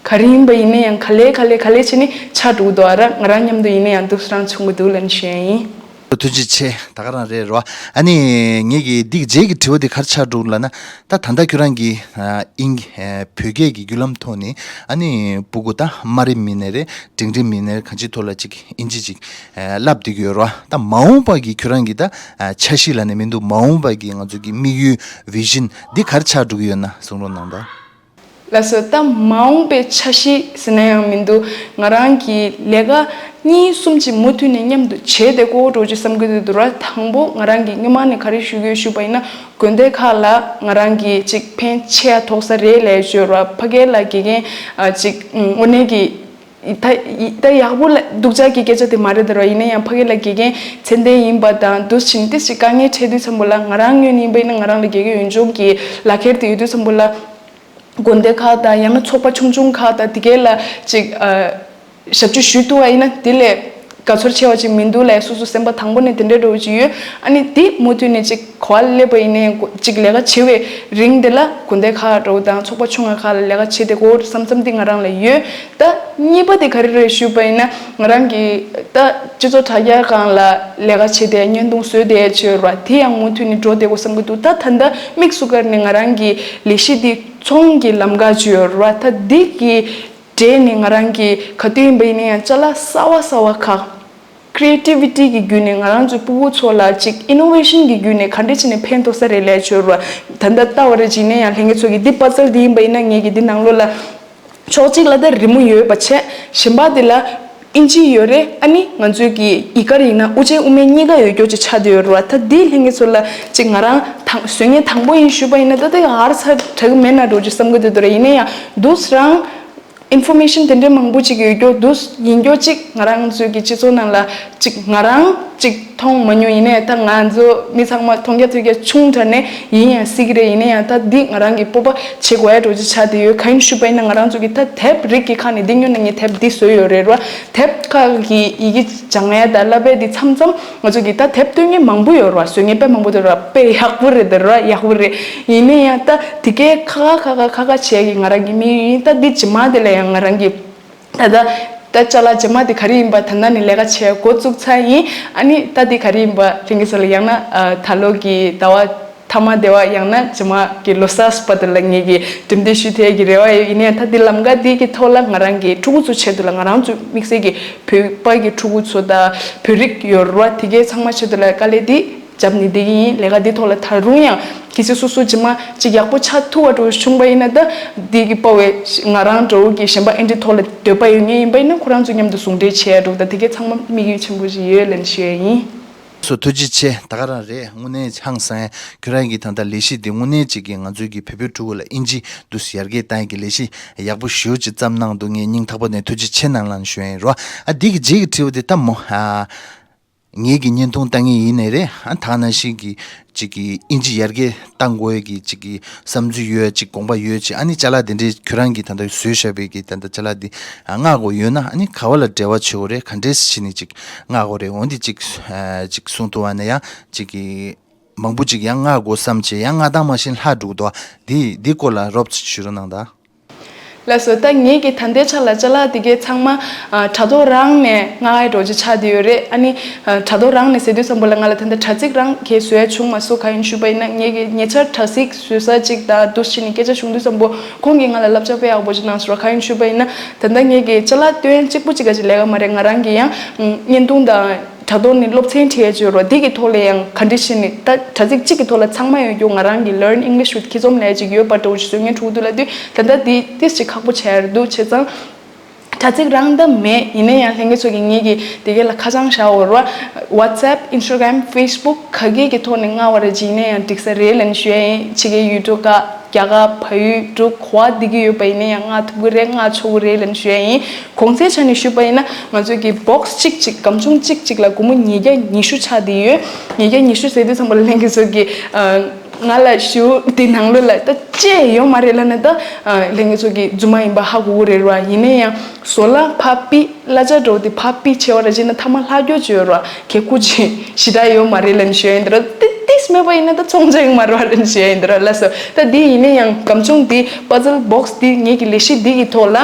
ག་རེ་ཡིན་པ་ཡིན་ན་ཡང་ག་ལེ་ག་ལེ་ག་ལེ་བྱས་ནས་ཆགས་འགྲོ་གི་འདུག་ཨ་ར། ང་རང་མཉམ་དུ་ཡིན་ན་ཡང་འདུག་སེ་རང་བྱུང་གི་འདུག་ལབ་ནས་ཞུ་ཡ་ཡིན། ཐུགས་རྗེ་ཆེ། ད་ག་རང་རེད་རོ། ཨ་ནི་ངེད་ཀྱི་འདི་རྗེས་ཀྱི་དྲི་བ་འདི་ག་རེ་ཆགས་འགྲོ་ལབ་ན། ད་ད་ལྟ་ཁྱོད་རང་གིས་ཨ་ཨིན་ཨ་བོད་སྐད་ཀྱི་བརྒྱུད་ལམ་ཐོག་ནས་ཨ་ནི་སྤུ་གུ་ད་སྨ་རེ་མི་ནས་རེད། འབྲིང་རིམ་མི་སྣ་གང་ཅིའི་ཐོག་ལ་ཅིག་ཨིན་ཇི་ཅིག་ཨ་བསླབ་བསྡད་ཀྱི་ཡོད་རེད་བ། ད་མ་འོངས་པ་གི་ཁྱོད་རང་གི་ད་ཨ་འཆར་གཞི་ལབ་ནས་མི་འདུག་མ་འོངས་པ་གི་ང་ཚོ་གི་དམིགས་ཡུལ་བི་ཤན་འདི་ག་རེ་ཆགས་འགྲོ་གི་ཡོད་ན་གསུང་རོགས་གནང་དང་། ལགས་སོ། ད་མ་འོངས་པའི་འཆར་གཞི་ཟེར་ན་ཡང་མི་འདུག་ང་རང་གི་ལས་ཀ་གཉིས་གསུམ་ཅིག་མུ་མཐུད་ནས་མཉམ་དུ་བྱས་བསྡད་དགོས་འགྲོ་ཅིག་བསམ་གྱི་འདུག་ར། དང་པོ་ང་རང་གི་སྔོན་མ་ནས་ག་རེ་ཞུ་གི་ཡོད་ཞུས་པ་ཡིན་ན། དགོན་སྡེ་ཁག་ལ་ང་རང་གི་ཅིག་ཕན་ཆེ་ཡ་ཐོགས་ས་རེད་ལབ་ཡ་ཅིག་ཡོད་ར། ཕ་གི་ལ་དགེ་རྒན་ཨ་ཅིག་དངོས་གནས་ཀྱི་ད་ད་ཡག་པོ་ལ་སྡུག་ཅག་གི་སྐད་ཆ་དེ་མ་རེད་ད་ར། ཡིན་ན་ཡང་ཕ་གི་ལ་དགེ་རྒན་ཚད་ལྡན་ཡིན་པ་དང་འདུག་སེ་བྱས་ནས་ཏོག་ཙམ་དཀའ་ངལ་འཕྲད་དུས་ཙམ་པ་ལ་ང་རང་ངོས་ནས་ཡིན་པ་ཡིན་ན་ང་རང་ལ་དགེ་རྒན་འོས་སྦྱོང་གི་ལག་ཁྱེར་དེ་ཡོད་དུས་ཙམ་པ་ལ་ དགོན་སྡེ་ཁག་དང་ཡང་ན་ཚོགས་པ་ཆུང་ཆུང་ཁག་དང་དེ་གས་ལ་ཅིག་ཨ། ཞབས་ཞུ་ཞུ་ཐུབ་པ་ཡིན་ན་དེ་ལས་དགའ་ཚོར་ཆེ་བ་ཅིག་མི་འདུག་ལས། སོ་སོ་སེམས་པ་དང་པོ་ནས་དེ་འདྲའི་འགྲོ་བ་ཅིག་ཡོད། ཨ་ནི་དེ་མུ་མཐུད་ནས་ཅིག་ག་པར་སླེབས་པ་ཡིན་ནའི་ཅིག་ལས་ཀ་བྱེད་པའི་རིང་དེ་ལ་དགོན་སྡེ་ཁག་འགྲོ་དང་ཚོགས་པ་ཆུང་བ་ཁག་ལ་ལས་ཀ་བྱེད་དེ་དགོས་བསམ་བསམ་དེ་ང་རང་ལ་ཡོད། ད་གཉིས་པ་དེ་ག་རེ་རེད་ཞུས་པ་ཡིན་ན་ང་རང་གི་ད་སྤྱི་ཚོགས་དྲ་རྒྱ་སྒང་ལ་ལས་ཀ་བྱེད་དེ་བརྙན་ཐུང་བཟོས་དེ་བྱེད་ཡོད་ར། དེ་ཡང་མུ་མཐུད་ནས་འགྲོ་བསྡད་དགོས་བསམ་གྱི་འདུག་ད་ད་ལྟ་དམིགས་སུ་བཀར་ནས་ང་རང་གི་ལས་གཞི་འདི་ཚོང་གི་ལམ་ཁ་ཅིག་ཡོད་ར། ད་འདི་གི་འབྲེལ་ནས་ང་རང་གིས་ག་དུས་ཡིན་པ་ཡིན་ན་ཡང་ཅ་ལག་གསར་བ་གསར་བ་ཁག Creativity་གི་བརྒྱུད་ནས་ང་རང་ཚོའི་སྤུ་གུ་ཚོ་ལ་ཅིག་Innovation་གི་བརྒྱུད་ནས་ག་འདྲ་བྱས་ནས་ཕན་ཐོགས་ས་རེད་ལས་བྱོས་ར། ད་ལྟ་ལྟ་བ་རེ་བྱས་ན་ཡང་ལྷན་རྒྱས་ཚོ་གི་འདི་པ་ཛལ་འདི་ཡིན་པ་ཡིན་ན་ངེད་ཀྱི་འདི་ནང་ལོགས་ལ་ཕྱོགས་གཅིག་ལ་ད་རི་མོ་ཡོད་པ་བྱས། གཞན་པ་དེ་ལ་ཨིན་ཇི་ཡོད་རེད། ཨ་ནི་ང་ཚོའི་གི་ཡིག་དཀར་ཡིན་ན་དབུ་ཅན་དབུ་མེད་གཉིས་ཀ་ཡོད་རྒྱུ་ཅིག་ཆགས་བསྡད་ཡོད་རེད་བ། ད་འདི་ལྷན་རྒྱས་ཚོ་ལ་ཅིག་ང་རང་དང་བཟོ་མཁན་དང་པོ་ཡིན་ཞུས་པ་ཡིན་ན་ད་ལྟ་ཧར་ཚ་དྲག་གི་མེད་ན་འགྲོ་རྒྱུ་བསམ་གི་འདུག་དོ་ར། ཡིན་ན་ཡང་འདུག་སེ་རང་Information་དེ་འདྲའི་མང་པོ་ཅིག་ཡོད་རྒྱུ་འདུག་ཡིན་རྒྱུ་ཅིག་ང་རང་ཚོའི་གི་སྤྱི་ཚོགས་ནང་ལ་ཅིག་ང་རང་ཅིག་མཐོང་མ་མྱོང་། ཡིན་ནའི་ད་ང་ཚོ་མི་ཚང་མ་མཐོང་རྒྱ་ཐོས་རྒྱ་ཆུང་དྲགས་ནས་ཡིན་ཡང་སྲིད་གི་རེད། ཡིན་ན་ཡང་ད་འདི་ང་རང་གི་སྤོབས་པ་བྱེད་དགོས་ཡ་འགྲོ་ཅིག་ཆགས་བསྡད་ཡོད། གང་ཡིན་ཞུས་པ་ཡིན་ན་ང་རང་ཚོ་གི་ད་དེབ་རིགས་ཀྱི་ཁ་ནས་འདི་སྔོན་ནས་ངས་དེབ་འདི་བཟོས་ཡོད་རེད་ར། དེབ་ཁག་གི་ཡི་གེ་སྦྱང་ཡ་དང་བསླབ་པ་འདི་མཚམས་མཚམས་ང་ཚོ་གི་ད་དེབ་སྟོན་མཁན་མང་པོ་ཡོད་ར། བཟོ་མཁན་དཔེ་མང་པོ་འདུག་ར། དཔེ་ཡག་པོ་རེད་འདུག་ར། ཡག་པོ་རེད། ཡིན་ན་ཡང་ད་དེ་གའི་ཁ་ཁ་ཁ་ཁ་ཁ་ཁ་བྱས་གི་ང་རང་གི་མིག་ཡིན། ད་འདི་རྗེས་མ་དེ་ལ་ཡང་ང་རང་གི་ད་ད་ད་ཅ་ལག་རྗེས་མ་དེ་ག་རེ་ཡིན་པ་ད་ལྟ་ནས་ལས་ཀ་བྱེད་འགོ་བཙུགས་ཚར་ཡིན། ཨ་ནི་ད་དེ་ག་རེ་ཡིན་པ་ལྷན་རྒྱས་ཚོ་ལ་ཡང་ན་ཨ་ད་ལོ་གི་ཟླ་བ་ཐ་མ་དེ་བ་ཡང་ན་རྗེས་མ་གི་ལོ་གསར་པ་དེ་ལ་ངེད་ཀྱི་འགྲེམས་སྟོན་ཞུ་ཐུབ་ཡ་གི་རེ་བ་ཡོད། ཡིན་ནའི་ད་དེ་ལམ་ཀ་དེ་གི་ཐོག་ལ་ང་རང་གི་ཕྲུ་གུ་ཚོ་ཆེད་དུ་ལ་ང་རང་ཚོ་དམིགས་བསལ་གི་བོད་པ་གི་ཕྲུ་གུ་ཚོ་དང་བོད་རིགས་ཡོད་ར། དེ་གའི་ཚང་མ་ཆེད་དུ་ལ་དཀའ་ལས་དེ་རྒྱབ་ནས་བསྡད་ཀྱི་ཡིན། ལས་ཀ་འདི་ཐོག་ལ་ད་རུང་ཡང་གལ་སྲིད་སོ་སོ་རྗེས་མ་ཅིག་ཡག་པོ་ཆགས་ཐུབ་པ་འགྲོ་བྱུང་པ་ཡིན་ན་ད་འདི་གི་དཔའ་བའི་ང་རང་འདྲ་བོ་གི་གཞན་པ་ཨེ་འདྲའི་ཐོག་ལ་འདོད་པ་ཡོད་མཁན་ཡིན་པ་ཡིན་ན་ཁོ་རང་ཚོ་མཉམ་དུ་ཟུང་འབྲེལ་བྱས་འགྲོ། ད་དེ་གའི་ཚང་མ་དམིགས་ཡུལ་ཆེན་པོ་ཞིག་ཡོད་ལབ་ནས་ཞུ་ཡ་ཡིན། སོ་ཐུགས་རྗེ་ཆེ། ད་ག་རང་རེད། དངོས་གནས་ཧང་སང་ཡ། ཁྱོད་རང་གི་ད་ལྟ་ལས་གཞི་འདི་དངོས་གནས་ཅིག་གི་ང་ཚོའི་གི་བོད་པའི་ཕྲུ་གུ་ལ་ཨིན་ཇི་འདུག་སེ་ཡར་རྒྱས་བཏང་ཡ་གི་ལས་གཞི་ཡག་པོ་ཞེ་པོ་ཅིག་བརྩམས་གནང་འདུག་ངས་སྙིང་ཐག་པ་ནས་ཐུགས་རྗེ་ཆེ་གནང་ལབ་ནས་ཞུ་ཡ་ཡིན་རོ། ཨ་འདི་གི་རྗེས་ཀྱི་དྲི་བ་འདི་ལྟ་མོ། ཨ། ངེད་ཀྱི་བརྙན་ཐུང་ལྟ་མཁན་ཡིན་ནའི་རེད། ཨ་ད་ནང་བཞིན་གྱི་ཅིག་གི་ཨིན་ཇི་ཡར་རྒྱས་གཏང་དགོས་ཀྱི་ཅིག་གི་བསམ་ཚུལ་ཡོད། ཅིག་དགོངས་པ་ཡོད། ཅིག་ཨ་ནི་ཅ་ལག་དེ་འདྲའི་ཁྱོད་རང་གིས་ད་ལྟ་བཟོས་བཞག་པའི་གི་ད་ལྟ་ཅ་ལག་འདི་མངགས་དགོས་ཡོད་ན་ཨ་ནི་ག་བ་ལ་འབྲེལ་བ་བྱེད་དགོས་རེད། ག་འདྲས་བྱས་ནས་ཅིག་མངགས་དགོས་རེད། འོན་ཏེ་ཅིག་ཅིག་གསུང་ཐུབ་པ་ན་ཡང་ཅིག་གི་མང་པོ་ཅིག་ཡང་མངགས་དགོས་བསམ་བྱས་ཡང་མངགས་སྟངས་མ་ཤེས་ལྷག་འགྲོ་གི་འདུག་འདི་འདི་སྐོར་ལ་རོབ་ཅིག་ཞུ་རོགས་གནང་དང་། ལགས་སོ། ད་ངེད་ཀྱི་ད་ལྟའི་ཆ་ལ་ཅ་ལག་དེ་གའི་ཚང་མ་ཨ་དྲ་ཐོག་རང་ནས་མངགས་ཡ་འགྲོ་རྒྱུ་ཆགས་བསྡད་ཡོད་རེད། ཨ་ནི་ཨ་དྲ་ཐོག་རང་ནས་ཟེར་དུས་ཙམ་པོ་ལ་ང་ལ་ད་ལྟ་དྲ་ཚིགས་རང་གས་བཟོ་ཡ་བྱུང་མ་སོང་། གང་ཡིན་ཞུས་པ་ཡིན་ན་ངེད་ཀྱི་ཉེ་ཆར་དྲ་ཚིགས་བཟོ་ས་ཅིག་དང་འདུག་སེ་བྱས་ནས་སྐད་ཆ་བྱུང་དུས་ཙམ་པོ་ཁོང་གིས་ང་ལ་བསླབ་བྱ་དཔེ་ཡག་པོ་ཅིག་གནང་སོང་ར། གང་ཡིན་ཞུས་པ་ཡིན་ན་ད་ལྟ་ངེད་ཀྱི་ཅ་ལག་སྟོན་གཅིག་པུ་གཅིག་ག་ཅིག་ལས་ཀ་མ་རེད། ང་རང་གིས་ཡང་ཨ་བརྙན་ཐུང་དང་དྲ་ཐོག་ནས་སློབ་ཚན་ཁྲིད་ཡ་ཅིག་ཡོད་རེད། འདི་གི་ཐོག་ལ་ཡང་ག་འདྲ་བྱས་ནས་ད་དྲ་ཚིགས་གཅིག་གི་ཐོག་ལ་ཚང་མ་ཡོད་རྒྱུ་ང་རང་གི་Learn English with Kizom་ལབ་ཅིག་ཡོད་པ་འདྲ་བོ་ཞིག་བཟོ་མཁན་ཕྲུ་གུ་དེ་ལ་དུས་ད་ལྟ་འདི་ཏིས་ཅིག་ཁག་པོ་ཆགས་ཡ་རེད་འདུག་བྱས་ཙང་དྲ་ཚིགས་རང་ད་མེད། ཡིན་ན་ཡང་ལྷན་རྒྱས་ཚོ་གིས་ངེད་ཀྱི་དེ་གའི་ལ་ཁ་བྱང་བཞག་ཡོད་རེད་བ། WhatsApp, Instagram, Facebook་ག་གི་གི་ཐོག་ནས་མངགས་པ་རེད་ཅིག་ཡིན་ན་ཡང་འགྲིག་ས་རེད་ལབ་ནས་ཞུ་ཡ་ཡིན། ཕྱི་རྒྱལ་ཡུལ་གྲུ་ཁག་རྒྱ་གར་བལ་ཡུལ་འབྲུག་ག་བ་འདི་གི་ཡོད་པ་ཡིན་ན་ཡང་མངགས་ཐུབ་ཀྱི་རེད། མངགས་ཆོག་གི་རེད་ལབ་ནས་ཞུ་ཡ་ཡིན། གོང་ཚད་ཆ་ནས་ཞུས་པ་ཡིན་ན་ང་ཚོའི་གི་བོག་སི་གཅིག་གཅིག་སྒམ་ཆུང་གཅིག་གཅིག་ལ་སྒོར་མོ་ཉིས་བརྒྱ་ཉི་ཤུ་ཆགས་བསྡད་ཡོད། ཉིས་བརྒྱ་ཉི་ཤུ་ཟེར་དུས་ཙམ་པ་ལ་ལྷན་རྒྱས་ཚོ་གི་ཨ་ང་ལ་ཞུ་དེ་ནང་ལོགས་ལ་ད་ཅི་ཡོད་མ་རེད་ལབ་ན་ད་ཨ་ལྷན་རྒྱས་ཚོ་གི་རྫུན་མ་ཡིན་པ་ཧ་གོ་གི་རེད་བ། ཡིན་ན་ཡང་བཟོ་ལ་ཕ་པི་གླ་ཆ་འགྲོ་དེ་ཕ་པི་ཆེ་བ་ར་ཅིག་ན་ཐ་མ་ལྷག་རྒྱུ་ཅིག་ཡོད་ར། གལ་ཁུ་ཅིག་ཞེ་དྲག་ཡོད་མ་རེད་ལབ་ནས་ཞུ་ཡ་ཡིན་ད་ར། ཏི་ཏིས་མེད་པ་ཡིན་ན་ད་ཚོང་ཆ་ཡོད་མ་རེད་བ་ལབ་ནས་ཞུ་ཡ་ཡིན་ད་ར། ལགས་སོ། ད་འདི་ཡིན་ན་ཡང་སྒམ་ཆུང་འདི་པ་ཛལ་བོག་སི་འདི་ངེད་ཀྱི་ལས་གཞི་འདི་གི་ཐོག་ལ་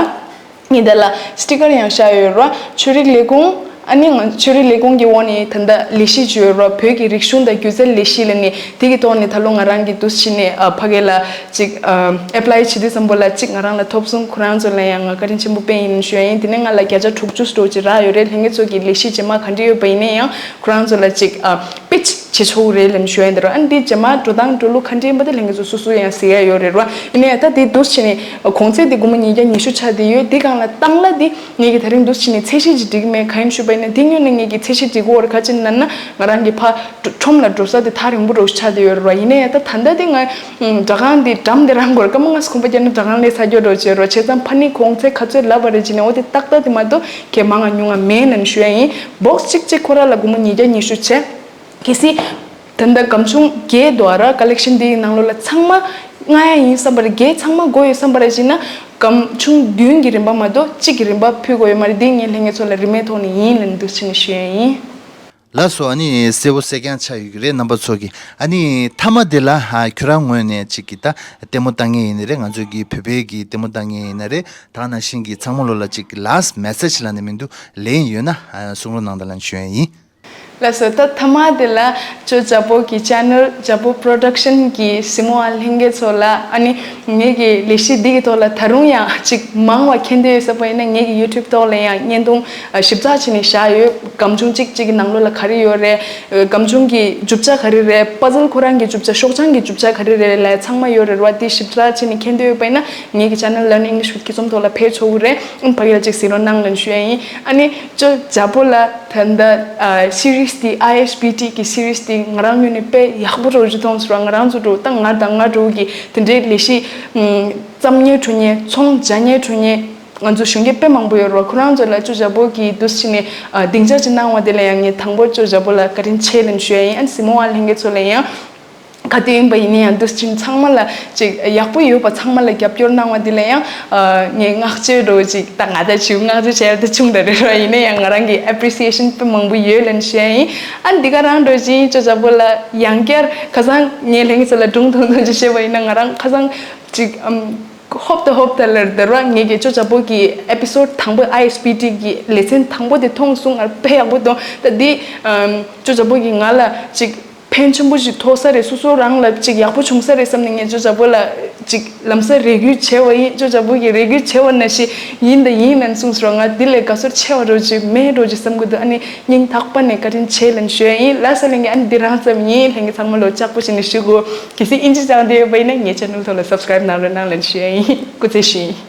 ངས་འདི་ལ་སི་ཊི་ཀར་ཡང་བཞག་ཡོད་ར། ཆོས་རིག་ལས་ཁུངས་ཨ་ནི་ང་ཆོས་རིག་ལས་ཁུངས་ཀྱི་འོག་ནས་ད་ལྟ་ལས་གཞི་ཅིག་ཡོད་ར། བོད་ཀྱི་རིག་གཞུང་དང་སྒྱུ་རྩལ་ལས་གཞི་ལབ་ནས་དེ་གི་ཐོག་ནས་ད་ལོ་ང་རང་གི་འདུག་སེ་བྱས་ནས་ཨ་ཕ་གི་ལ་ཅིག་ཨ་ཨེ་པ་ལའི་བྱེད་དུས་ཙམ་པོ་ལ་ཅིག་ང་རང་ལ་ཐོབ་སོང་། ཁོ་རང་ཚོ་ལ་ཡང་ང་བཀའ་དྲིན་ཆེན་པོ་དཔེ་ཡིན་ཞུ་ཡ་ཡིན། དེ་ནས་ང་ལ་བརྒྱ་ཆ་དྲུག་ཅུ་འདྲ་བོ་ཅིག་རག་ཡོད་རེད། ལྷན་རྒྱས་ཚོ་གི་ལས་གཞི་རྗེས་མ་ག་འདྲ་ཡོད་པ་ཡིན་ན་ཡང་ཁོ་རང་ཚོ་ལ་ཅིག་ཨ་པིཆ་བྱེད་ཆོག་གི་རེད་ལབ་ནས་ཞུ་ཡ་ཡིན་ད་ར། ཨ་ནི་འདི་རྗེས་མ་འགྲོ་སྟངས་འགྲོ་ལུགས་ག་འདྲ་ཡིན་པ་དེ་ལྷན་རྒྱས་ཚོ་སོ་སོ་ཡང་གཟིགས་ཡ་ཡོད་རེད་ར། ཡིན་ན་ཡང་ད་འདི་འདུག་སེ་བྱས་ནས་གོང་ཚད་འདི་སྒོར་མོ་ཉིས་བརྒྱ་ཉི་ཤུ་ཆགས་བསྡད་ཡོད། འདི་སྒང་ལ་བཏང་གླ་འདི་ངེད་ཀྱིས་དེ་རིང་འདུག་སེ་བྱས་ནས་ཚད་གཞི་ཅིག་སྒྲིག་མེད། གང་ཡིན་ཞུས་པ་ཡིན་ན་འདི་སྔོན་ནས་ངེད་ཀྱིས་ཚད་གཞི་སྒྲིག་གི་ཡོད་རེད། ག་ཅི་ན་ན་ང་རང་གི་ཕ་ཁྲོམ་ལ་འགྲོ་ས་དེ་ཐག་རིང་པོ་འདྲ་བོ་ཆགས་བསྡད་ཡོད་རེད་བ། ཡིན་ན་ཡང་ད་ད་ལྟ་འདི་ང་སྦྲག་ཁང་འདི་འགྲམ་དེ་རང་དགོས་རེད། སྐར་མ་ལྔ་ཙམ་གོམ་པ་བརྒྱབ་ན་སྦྲག་ཁང་སླེབས་ཚར་རྒྱུ་འདྲ་བོ་ཅིག་ཡོད་རེད་བ། བྱས་ཙང་ཕ་ནི་གོང་ཚད་ག་ཚོད་ལབ་པ་རེད་ཅེ་ན་འོ་དེ་ཏག་ཏག་དེ་མ་གཏོགས་གལ་མང་ང་ཉུང་ང་མེད་ལབ་ནས་ཞུ་ཡ་ཡིན། བོག་སི་གཅིག་གཅིག་ཁོ་རང་ལ་སྒོར་མོ་ཉིས་བརྒྱ་ཉི་ཤུ་བྱས། གལ་སྲིད་ད་ལྟ་སྒམ་ཆུང་བརྒྱད་འདུག་ཨ་ར། ཀ་ལེག་ཤན་འདིའི་ནང་ལོགས་ལ་ཚང་མ་ ལྔ་ཡ་ཡིན་བསམ་པ་རེད། བརྒྱད་ཚང་མ་དགོས་ཡོད་བསམ་པ་རེད་ཅེ་ན། སྒམ་ཆུང་བདུན་གྱི་རིམ་པ་མ་གཏོགས་གཅིག་གི་རིམ་པ་ཕུལ་དགོས་ཡོད་མ་རེད། འདི་ངས་ལྷན་རྒྱས་ཚོ་ལ་རིན་མེད་ཐོག་ནས་ཡིན་ལབ་ནས་འདུག་ཕྱིན་ནས་ཞུ་ཡ་ཡིན། ལགས་སོ། ཨ་ནི་གསལ་པོ་གསལ་རྐྱང་ཆགས་ཡོད་ཀྱི་རེད། རྣམ་པ་ཚོ་གིས་ཨ་ནི་མཐའ་མ་དེ་ལ་ཨ་ཁྱོད་རང་ངོས་ནས་ཅིག་གི་ད་ལྟད་མོ་ལྟ་མཁན་ཡིན་ནི་རེད། ང་ཚོ་གི་བོད་པའི་གི་ལྟད་མོ་ལྟ་མཁན་ཡིན་ན་རེད། ད་ནང་བཞིན་གྱི་ཚང་མ་ལོ་ལ་ཅིག་last message ལབ་ནས་མི་འདུག་ལན་ཡོད་ན་ཨ་གསུང་རོགས་གནང་དང་ལབ་ཞུ་ཡ་ཡིན། ལགས་སོ། ད་མཐའ་མ་དེ་ལ་ཅོ་ཇ་པོ་གི་ཆེ་ནལ་ཇ་པོ་པྲོ་ཌག་ཤན་གི་གཟིགས་མོ་བ་ལྷན་རྒྱས་ཚོ་ལ། ཨ་ནི་ངེད་ཀྱི་ལས་གཞི་འདི་གི་ཐོག་ལ་ད་རུང་ཡང་ཅིག་མང་བ་མཁྱེན་འདོད་ཡོད་ས་པོ་ཡིན་ན། ངེད་ཀྱི་ཡུ་ཊུབ་ཐོག་ལ་ཡང་བརྙན་ཐུང་ཨ་ཞིབ་ཚགས་བྱས་ནས་བཞག་ཡོད། སྒམ་ཆུང་གཅིག་གཅིག་གི་ནང་ལོགས་ལ་ག་རེ་ཡོད་རེད། སྒམ་ཆུང་གི་རྒྱུ་ཆ་ག་རེ་རེད། པ་ཛལ་ཁོ་རང་གི་རྒྱུ་ཆ། ཤོག་བྱང་གི་རྒྱུ་ཆ་ག་རེ་རེད་ལབ་ཚང་མ་ཡོད་རེད་བ། དེ་ཞིབ་ཚགས་བྱས་ནས་མཁྱེན་འདོད་ཡོད་པ་ཡིན་ན་ངེད་ཀྱི་ཆེ་ནལ་Learn English with Kids Om ཐོག་ལ་ཕེབས་ཆོག་གི་རེད། ཨ་ནི་ཕ་གི་ལ་ཅིག་གཟིགས་རོགས་གནང་ལབ་ཞུ་ཡ་ཡིན། ཨ་ནི་ཅོ་ཇ་པོ་ལ་ད་ལྟ་ཨ་སི་རིས་འདི་ཨའི་ཨེས་བི་ཊི་གི་སི་རིས་འདི་ང་རང་ངོས་ནས་དཔེ་ཡག་པོ་འདྲ་བོ་ཅིག་མཐོང་སོང་ར། ང་རང་ཚོ་འདྲ་བོ་ད་ང་དང་ང་འདྲ་བོ་གི་དེ་འདྲའི་ལས་གཞི་ཨམ་བརྩམ་མཁན་འགྲོ་མཁན་ཚོང་རྒྱག་མཁན་འགྲོ་མཁན་ང་ཚོ་གཞོན་སྐྱེས་དཔེ་མང་པོ་ཡོད་རེད་བ། ཁོ་རང་ཚོ་ལ་ཅོ་ཇ་པོ་གི་འདུག་སེ་བྱས་ནས་ཨ་སྡིངས་ཆ་ཅིག་གནང་བ་དེ་ལ་ཡང་ངས་དང་པོ་ཅོ་ཇ་པོ་ལ་བཀའ་དྲིན་ཆེ་ལབ་ཞུ་ཡ་ཡིན། ཨ་ནི་གཟིགས་མོ་བ་ལྷན་རྒྱས་ཚོ་ལ་ཡང་ག་དུས་ཡིན་པ་ཡིན་ན་ཡང་འདུག་སེ་བྱས་ནས་ཚང་མ་ལ་ཅིག་ཡག་པོ་ཡོད་པ་ཚང་མ་ལ་རྒྱབ་སྐྱོར་གནང་བ་དེ་ལ་ཡང་ཨ་ངས་བསྔགས་བརྗོད་འདྲ་བོ་ཅིག་ད་ང་ད་ཅིག་བསྔགས་བརྗོད་བྱས་ཡ་ད་ཆུང་དྲགས་རེད་བ། ཡིན་ན་ཡང་ང་རང་གི་ཨེ་པི་རི་སི་ཨེ་ཤན་དཔེ་མང་པོ་ཡོད་ལབ་ཞུ་ཡ་ཡིན། ཨ་ནི་འདི་ག་རང་འདྲ་བོ་ཅིག་ཅོ་ཇ་པོ་ལ་ཡང་བསྐྱར་ཁ་སང་ངས་ལྷན་རྒྱས་ཚོ་ལ་སྒྲུང་ཐུང་ཐུང་ཅིག་བཤད་པ་ཡིན་ན། ང་རང་ཁ་སང་ཅིག་ཨམ། ཧོབ་ཏེ་ཧོབ་ཏེ་ལར་དར་བ་ངེད་ཀྱི་ཅོ་ཇ་པོ་གི་ཨེ་པི་སོ་ཌི་དང་པོ། ཨའི་ཨེས་བི་ཊི་གི་ལེ་ཚན་དང་པོ་དེ་མཐོང་སོང་། ང་དཔེ་ཡག་པོ་མཐོང་། ད་འདི་ཨམ་ཅོ་ཇ་པོ་གི་ང་ལ་ཅིག་ཕན་ཆེན་པོ་ཞིག་ཐོགས་ས་རེད། སོ་སོ་རང་ལ་ཅིག་ཡག་པོ་བྱུང་ས་རེད་བསམ་ནས་ངས་ཅོ་ཇ་པོ་ལ་ཅིག་ལམ་སང་རེ་སྐུལ་བྱས་པ་ཡིན། ཅོ་ཇ་པོ་གི་རེ་སྐུལ་བྱས་པ་ནང་བཞིན་ཡིན་དང་ཡིན་ལབ་གསུངས་སོང་། ང་འདི་ལས་དགའ་ཚོར་ཆེ་བ་འདྲ་བོ་ཅིག་མེད་འདྲ་བོ་ཅིག་བསམ་གྱི་འདུག་ཨ་ནི་སྙིང་ཐག་པ་ནས་བཀའ་དྲིན་ཆེ་ལབ་ཞུ་ཡ་ཡིན། ལགས་སོ་ལྷན་རྒྱས། ཨ་ནི་འདི་རང་ཙམ་ཡིན། ལྷན་རྒྱས་ཚང་མ་ལོ་ལྕགས་པོ་བྱས་ནས་བཞུགས་དགོས། གལ་སྲིད་དབྱིན་ཇི་སྦྱང་འདོད་ཡོད་པ་ཡིན་ན་ངའི་ཆེ་ནལ་ཐོག་ལ་སབ་སི་ཀ་རེབ་གནང་རོགས་གནང་ལབ་ཞུ་ཡ་ཡིན། སྐུ་རྩེད་ཞུ་ཡིན།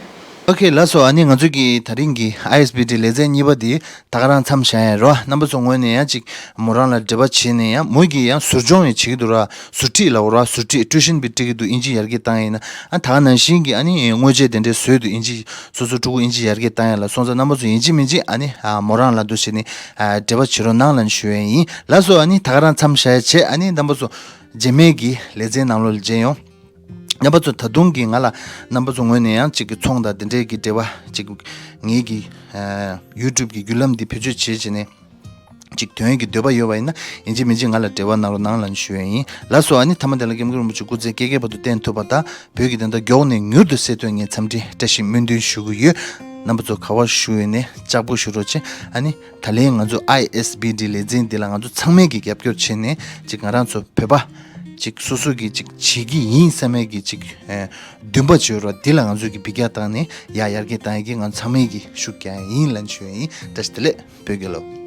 ཨོ་ཁེ། ལགས་སོ། ཨ་ནི་ང་ཚོ་གི་ད་རིང་གི་ཨའི་ཨེས་བི་ཊི་ལེ་ཚན་གཉིས་པ་དེ་ད་ག་རང་མཚམས་བཞག་ཡ་རོ། རྣམ་པ་ཚོ་ངོས་ནས་ཡང་ཅིག་མོ་རང་ལ་འབྲེལ་བ་བྱས་ནས་ཡང་མོ་གིས་ཡང་ཟུར་སྦྱོང་ཡང་བྱེད་ཀྱི་འདུག་ར། ཟུར་ཁྲིད་ལབ་ར། ཟུར་ཁྲིད་ཊིའུ་ཤན་པའི་ཁྲིད་ཀྱི་འདུག་དབྱིན་ཇི་ཡར་རྒྱས་བཏང་ཡ་ཡིན་ན། ཨ་ད་ག་ནང་བཞིན་གྱི་ཨ་ནི་དངོས་ཆས་དེ་འདྲའི་བཟོས་འདུག་དབྱིན་ཇི་སོ་སོ་ཕྲུ་གུ་དབྱིན་ཇི་ཡར་རྒྱས་བཏང་ཡ་ལ་སོང་ཙང་རྣམ་པ་ཚོ་ཡིན་གཅིག་མིན་གཅིག་ཨ་ནི་ཨ་མོ་རང་ལ་འདུག་བྱས་ནས་ཨ་འབྲེལ་བ་བྱེད་རོགས་གནང་ལབ་ཞུ་ཡ་ཡིན། ལགས་སོ། ཨ་ནི་ད་ག་རང་མཚམས་བཞག་ཡ་བྱས། ཨ་ནི་རྣམ་པ་ཚོ་རྗེས་མའི་གི་ལེ་ཚན་ནང་ལོགས་ལ་མཇལ་ཡོང་། རྣམ་པ་ཚོ་ད་དུང་གི་ང་ལ་རྣམ་པ་ཚོ་ངོས་ནས་ཡང་ཅིག་གི་ཚོང་དང་དེ་འབྲེལ་གྱི་འབྲེལ་བ་ཅིག་ངེད་ཀྱི་ཡུ་ཊུབ་གི་བརྒྱུད་ལམ་འདི་བེད་སྤྱོད་བྱེད་བྱས་ནས་ཅིག་དོན་གྱི་འདོད་པ་ཡོད་པ་ཡིན་ན་ཡིན་གཅིག་མིན་གཅིག་ང་ལ་འབྲེལ་བ་གནང་རོགས་གནང་ལབ་ཞུ་ཡ་ཡིན། ལགས་སོ། ཨ་ནི་མཐའ་མ་དེ་ལ་ཀེམ་ཀུན་རིན་པོ་ཆེ་སྐུ་ཚེ་བསྐལ་བརྒྱའི་བར་དུ་བརྟན་ཐུབ་པ་དང་བོད་ཀྱི་བདེན་མཐའ་མགྱོགས་ནས་མྱུར་དུ་གསལ་ཐུབ་ངས་འཚམས་འདྲི་བཀྲ་ཤིས་སྨོན་འདུན་ཞུ་གི་ཡོད། རྣམ་པ་ཚོ་ག་བ་བཞུགས་ཡོད་ནས་ལྕགས་པོ་བཞུགས་རོགས་བྱེད། ཨ་ནི་ད་ལན་ང་ཚོ་ཨའི་ཨེས་བི་ཊི་ལེ་ཚན་འདི་ལ་ང་ཚོ་ཚང་མས་ཀྱི་རྒྱབ་སྐྱོར་བྱས་ནས་ཅིག་ང་རང་ཚོ་བོད་པ་ཅིག་སོ་སོ་གི་ཅིག་བྱེད་ཀྱི་ཡིན་བསམ་མཁན་གྱི་ཅིག་ཨེ་འདུན་པ་བྱོས་རོགས། འདི་ལ་ང་ཚོ་གི་འབུད་རྒྱག་བཏང་ནས་ཡ་ཡར་རྒྱས་བཏང་ཡ་གི་ང་ཚང་མས་ཀྱི་ཤུགས་རྒྱག་ཡ་ཡིན་ལབ་ཞུ་ཡ་ཡིན། བཀྲ་ཤིས་བདེ་ལེགས། བོད་རྒྱལ་ལོ།